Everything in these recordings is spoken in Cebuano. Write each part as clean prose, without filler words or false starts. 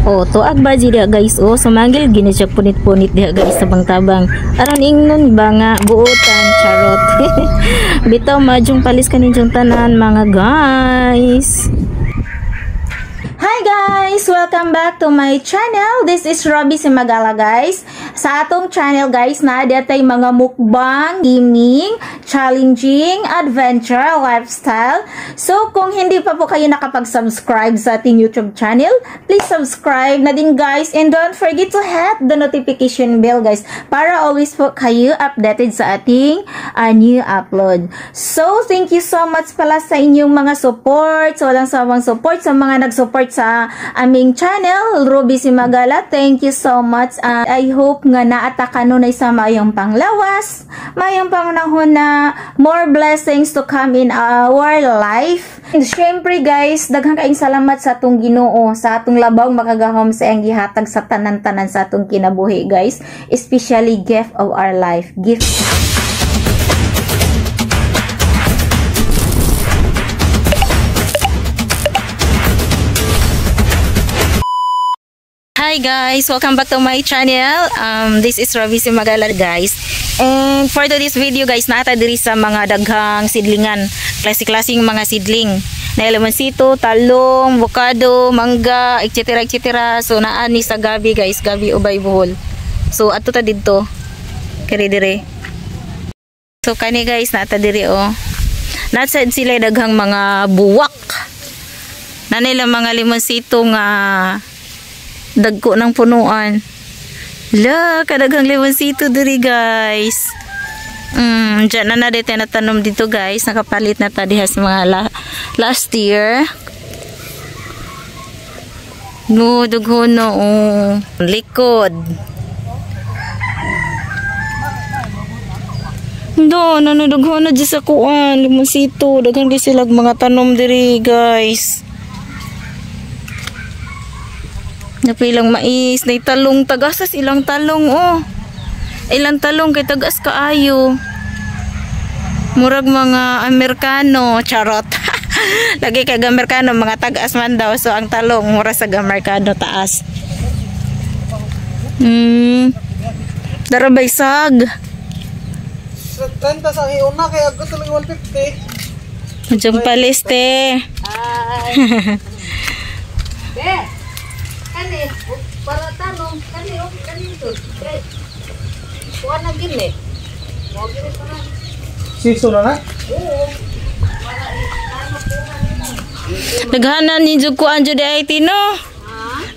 Oh, tuag ba diha guys, oh, sumangil gini siya punit-punit diha guys sa tabang. Aron ingnon ba nga buotan, charot. Bitaw madyong palis kaninyong tanan mga guys. Hi guys! Welcome back to my channel. This is Robbie Cimagala guys. Sa atong channel guys, na tay mga mukbang, gaming, challenging, adventure, lifestyle. So kung hindi pa po kayo nakapag-subscribe sa ating YouTube channel, please subscribe na din guys. And don't forget to hit the notification bell guys para always po kayo updated sa ating new upload. So thank you so much pala sa inyong mga support, sa walang sawang support, sa mga nag-support sa aming channel, Ruby Cimagala. Thank you so much. I hope nga naata kanunay sa maayong panglawas, maayong panahon na more blessings to come in our life. And syempre guys, daghang kaayong salamat sa atong Ginoo, sa atong labaw makagahom sa iyang gihatag sa tanan-tanan sa atong kinabuhi guys, especially gift of our life. Gift. Hi guys! Welcome back to my channel. This is Robbie Cimagala guys. And for today's video guys, naata diri sa mga daghang sidlingan. Klase-klaseng mga sidling. Na limoncito, talong, bukado, mangga, etc. etc. So naa ni sa Gabi guys, Gabi Ubay Bohol. So adto ta didto. Kiri dire. So kani guys, naata diri oh. Natsad sila daghang mga buwak. Na nila mga limoncito nga dagko ng punuan. La, kadaghang limoncito diri guys. Diyan na na dito natanom dito guys. Nakapalit na ta diha sa mga last year. No, dagho no. Oh. Likod. Do, no, dagho na di sa kuan, limoncito. Daghan kay sila mga tanom diri guys. Napilang mais, na talong, tagasas ilang talong, oh. Ilang talong kay tagas kaayo. Murag mga Amerikano, charot. Lagi kay Amerikano, mga tagas man daw. So, ang talong, mura sa Amerikano, taas. Darabaysag. 30 sa iuna, kaya ako talaga 150. Medyo paliste. Ay. Be. Kani, para tanong, kani, oh, kani ito. Kuha na gini. Mo gini pa na. Siso na na? Oo. Daghanan ninyo kuan jud ay tino.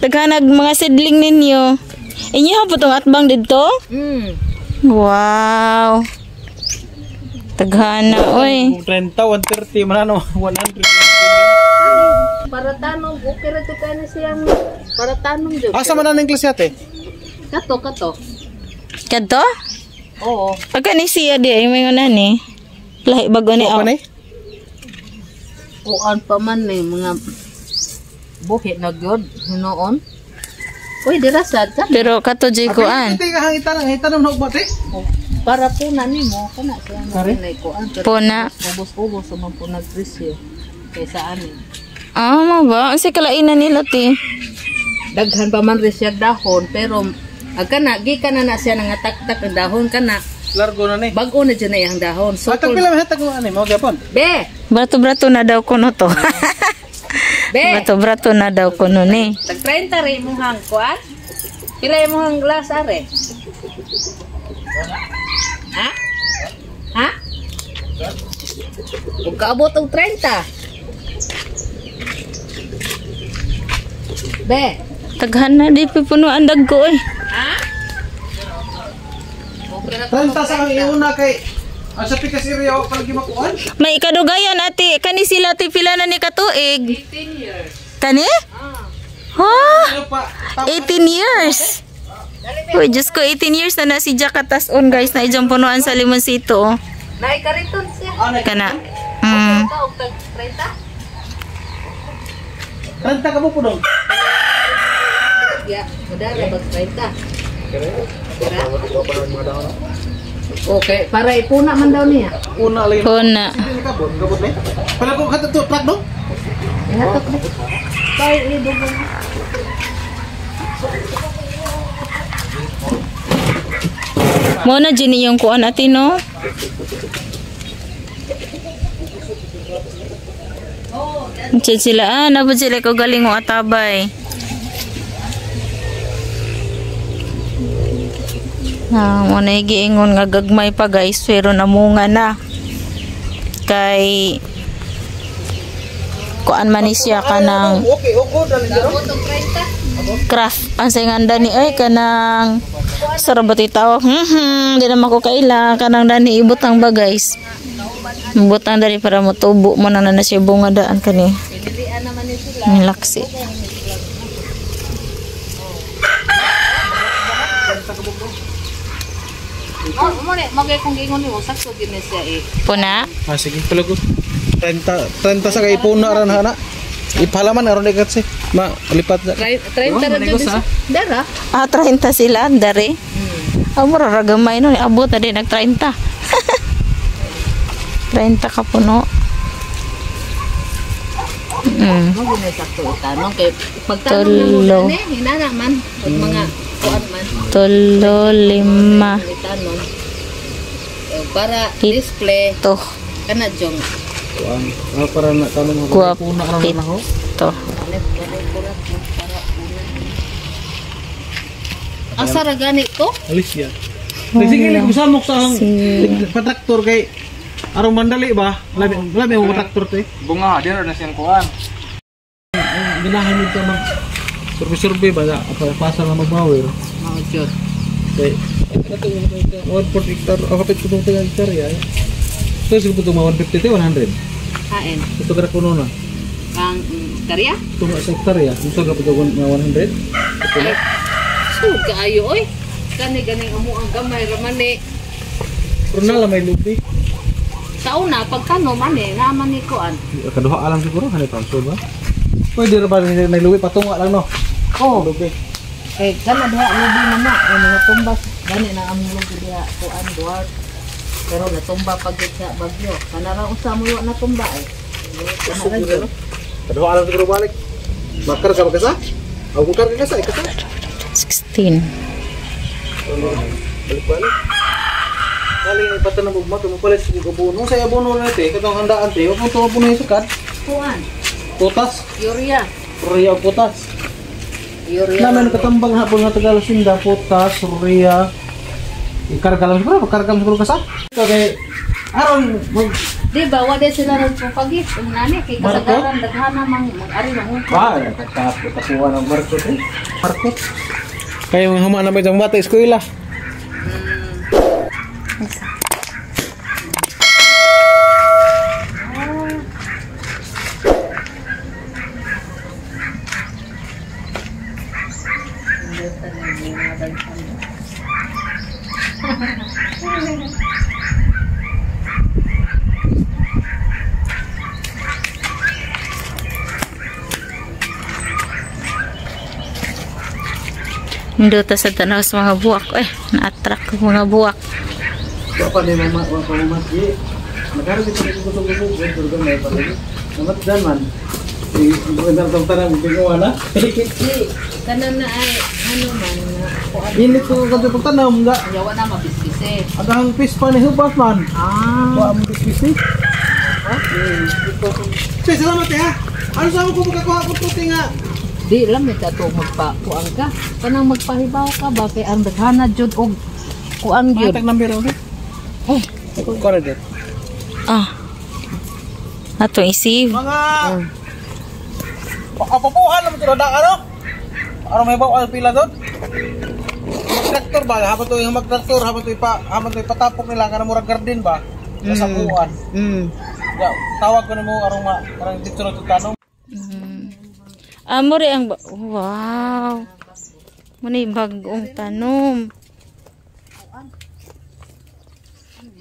Daghanag mga sidling ninyo. Inyo ha po tong atbang didto? Wow. Daghana oy. 30, 130 man ano, 100. Para tanong, okay ra to kani siyang para tanong jud. Asa man ang klase ate? Kato, kato. Kadto? Oo. Pagka ni siya di ay may una ni. Lahi bago ni Ako aw. ni? Kuan pa man ni mga buhi na gyud hinuon. Uy, dira sad ka. Pero kato jay kuan. Ate ka hangitan, hangitan na ba ate? Para po na nimo kana siya Sorry? na kuan. Puna. Ubos-ubos man po nagpresyo kaysa amin. Ah, mo ba? Unsa kalainan nila ti? Daghan pa man rin siya dahon pero ag kana gikan na na siya nangataktak ang dahon kana. Largo na ni. Bag-o na dyan na iyang dahon. So, Atag pila man hatag mo ani mo gyapon. be, Brato-brato na daw kuno to. be. Brato-brato na daw kuno ni. Tag 30 rin imong hangkuan. Pila imong glass are? Ha? Ha? Ug kaabot og 30. Be. Taghan na di pipunuan dagko oy. Ha? Okay ra 30 sa ang iuna kay ang sa pikas area ako palagi makuan. May kadugayan ate, kani sila ti pila na ni katuig? 18 years. Kani? Ah. Ha? Ano pa? 18 years. Uy, Diyos ko, 18 years na na si Jack Katason, guys, na ijang punuan sa limoncito. Oh. Naay kariton siya. Kana. Ka og tag 30? 30 ka mo pudong. Ya, mudara bag 30. Dira. Okay, para ipuna man daw niya. Una lagi. Puna. Hindi kabot, kabot ni. Pala ko kato truck do. Ihatok na. Tay, idugo. Mo na dyan yung kuan ati no? Diyan sila, nabot sila ko galing ng atabay. Mo na giingon nga gagmay pa guys, pero namunga na. Kay kuan man ni siya kanang Okay, okay dali dito. craft ang singan dani ay kanang sarap ba tawag di naman ko kaila kanang dani ibutang ba guys, ibutang dani para motubo mo na na siya bunga daan kani laksi. Puna? Ah, sige, palagot. 30 sa kay puna ran hana. Ipalaman aron ikat si. Ma, lipat na. 30 ra jud. Dara. Ah, 30 sila dere. Ah, mura ra gamay no, abot na din nag 30. 30 ka puno. Mo gud sakto tanong kay pagtanong Tulo. mo ni hinana man pag mga kuan man Tulo, lima, tanong. Para display to, kana jong. Kuan. Ah, para na tanong Guwap. ako. Puna ran ako. To. Asa ra gani to? Alis ya. Sige, lang samok sa ang patraktor kay arong mandali ba? Labi labi mo traktor te. Bunga, di na siyang kuan. Ganahan nito mag survey-survey ba na pasa na magbawer. Mao jud. Kay ito 1.4 hectare, o kapit ko itong hectare ya. So siguro itong 150 te 100. Hain Ito gara kuno na. ang karya? Ito sa hectare ya. Gusto ka pa 100. Ito na. Sud kaayo oy. Kani ganing amo ang gamay ra man ni. Pero na lang may lupi. Sa una pagkano man eh naman ni kuan. Kaduha alam siguro hanip ang ba? Pwede ra ba may lupi patunga lang no? Oh. Lupi. Eh kana diha lubi man na ano natumbas gani na among lubi diha kuan duwar. Pero natumba pag sa bagyo. Kana ra usa mo wa natumba eh. Kana ra jud. Kaduha alam siguro balik. Makar ka ba kasa? Ako kar ka kasa, ikasa. 16. Balik-balik. Kali ni patan ng ugma, tumupalit sa abono. Sa abono na ito, katong handaan te, huwag mo ito abono yung sukat. Kuan. Putas. Urea. Ruya putas. Urea. Namin katambang hapon nga Tagalog sinda, putas, ruya. Ikarga lang siguro, karga lang siguro kasa. Okay. Aron, mag... Di ba wa sila nagpapagit ang nani kay kasagaran daghan mang mag-ari mang Ba, nakatapuha ng barkot eh. Barkot. Kaya mga humana ba itong bata, eskwela? Nindota sa tanaw sa mga buwak. Eh, na-attract ko mga buwak. Wapa ni mama, wapa mo mas di. Nagkaroon dito ng kusog-kusog, pero gamay pa rin. Namat dyan man. Magandang tanong, bigawa na. Di kana na ay ano man na kuan. Init ko kadto pagtanaw nga. Yawa na mabisbis eh. Agahang fish pa ni hubas man. Ah. Wa mo fish eh. Sige, salamat eh ha. Ano sa ko makakuha ko puti nga. Di lang may kato magpa kuan ka. Kanang magpahibaw ka ba kay ang daghana jud og kuan gyud. Matag number okay. Oh, Kuha na Ah. Atong isave. Mga Pakapapuhan naman ito na ano? Ano may bawa ang pila doon? Mag-traktor ba? Habang ito yung mag-traktor, habang ito ipatapok nila, kanang murag garden ba? Sa sabuan. Ya, tawag ko na mo, arong ma, parang dito na ito tanong. Ah, more ang wow. Muna bagong tanom.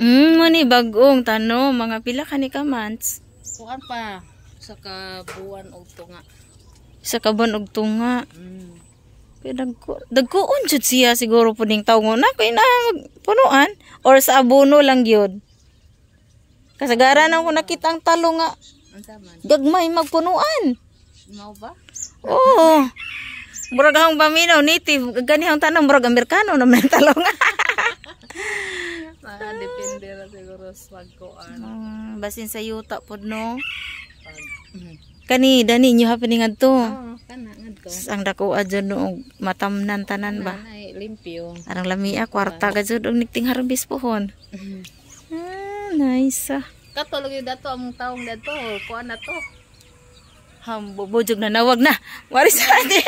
Muna bagong tanom. Mga pila ka ni ka months? Kuan pa sa kabuan og tunga. Sa kabuan og tunga. Pero dagkoon jud siya siguro puning tawo na kay na punuan or sa abono lang gyud. Kasagaran ako nakita ang talo nga. Gagmay magpunuan. Mao ba? Oo. Murag akong paminaw, native. Ganihang tanong, murag Amerikano naman ang talong. Dili ra siguro swagkoan. Basin sa yuta pod, no. Pag Kani dani inyo happening adto. Oo, kana ngadto. Ang dako adyo no matamnan tanan ba. Ay, limpyo. Arang lamia kwarta ka jud og nigting harvest pohon. Ah, nice ah. Kato lagi dato among taong dato, kuan na to. Hambo bujog na nawag na. Wari sa ate.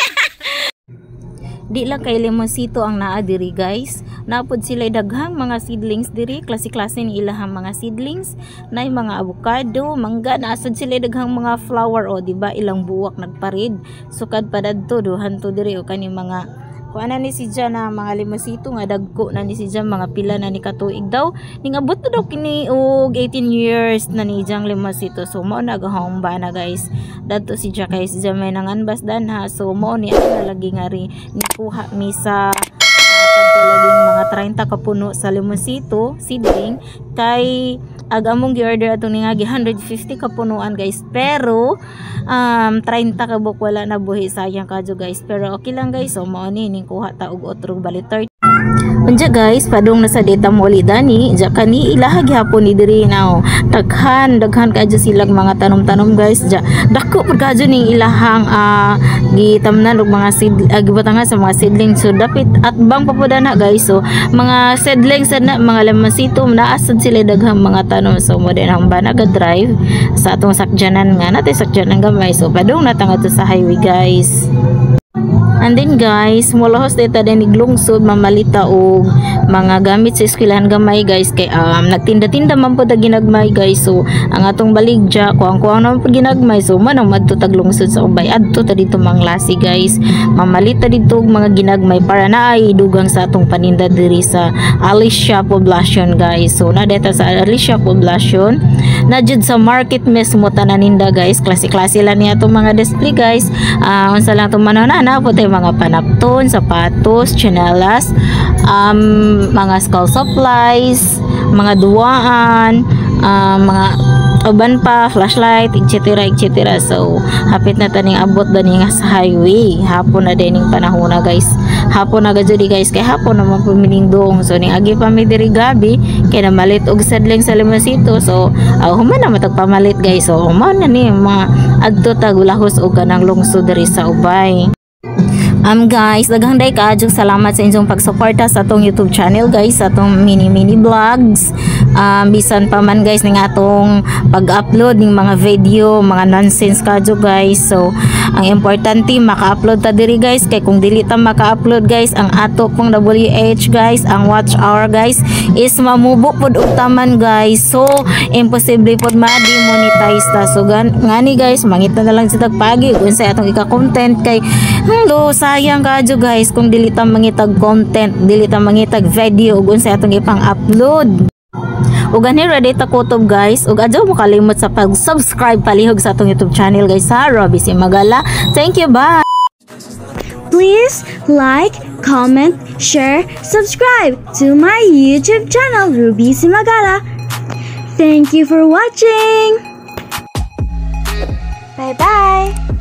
Di lang kay limonsito ang naa diri, guys. Napod sila daghang mga seedlings diri, klase-klase ni ilahang mga seedlings. Nay mga avocado, mangga, naasad sila daghang mga flower o, di ba, ilang buwak nagparid. Sukad pa dadto duhan to diri o kani mga kuan na ni si na mga limonsito nga dagko na ni si mga pila na ni katuig daw. Ningabot na daw kini og 18 years na ni jang limonsito. So mao na gahong na, guys. Dadto si Ja kay si Ja may nanganbas danha. So mao ni ang nalagi nga ri nikuha mi sa kadto laging mga 30 ka puno sa limonsito seedling kay ag among gi-order atong ningagi 150 ka punuan, guys, pero 30 ka buok wala na buhi. Sayang kadyo, guys, pero okay lang, guys. So mao ni ning kuha ta og otro bali 30. Unya guys, padung na sa data mo dani, ja kani ilaha gihapon ni diri na oh. Daghan, daghan kaadyo silang mga tanom-tanom, guys. Ja dako pud kaadyo ning ilahang gitamnan og mga seed gibutangan sa mga seedling. So dapit at bang papuda na, guys. So mga seedlings na mga lamonsito, naa sad sila daghang mga tanom. So mo din ang ba naga-drive sa atong sakyanan nga natay sakyanan gamay. So padung na ta ngadto sa highway, guys. And then guys, mulahos dita din iglungsod mamalita og mga gamit sa eskwelahan gamay, guys, kay nagtinda-tinda man pud ginagmay, guys. So ang atong baligya kuang-kuang naman pud ginagmay. So man ang madto tag lungsod sa Ubay, adto ta dito manglasi, guys. Mamalita dito og mga ginagmay para naay dugang sa atong paninda diri sa Alicia Poblacion, guys. So na dita sa Alicia Poblacion na jud sa market mismo tanan ninda, guys. Klase-klase lang niya atong mga display, guys. Unsa lang itong manana na po tayo mga panapton, sapatos, tsinelas, mga school supplies, mga duwaan, mga uban pa, flashlight, etc. etc. So, hapit na taning abot dani nga sa highway. Hapon na din ning panahon na, guys. Hapon na gadyo di, guys, kay hapon naman pumining doong. So, ning agi pa mi diri gabi kay namalit og seedling sa limonsito. So, human na matag pamalit, guys. So, human na ni mga adto tag lahos og kanang lungsod diri sa Ubay. Guys, daghang day kaadyong salamat sa inyong pagsuporta sa atong YouTube channel, guys, sa atong mini mini vlogs. Bisan pa man, guys, ning atong pag-upload ning mga video, mga nonsense kadyo, guys. So, ang importante maka-upload ta diri, guys, kay kung dili ta maka-upload, guys, ang ato pong WH, guys, ang watch hour, guys, is mamubo pod og taman, guys. So, imposible pod ma-demonetize ta. So, ngani guys, mangita na lang sa tagpagi kung unsay atong ika-content kay hello, sayang kadyo, guys, kung dili ta mangitag content, dili ta mangitag video ug unsay atong ipang-upload. Ug anhi ready ta kutob, guys. Ug adyo mo kalimot sa pag-subscribe palihog sa atong YouTube channel, guys, sa Robbie C. Magala. Thank you, bye. Please like, comment, share, subscribe to my YouTube channel, Ruby Simagala. Thank you for watching. Bye bye.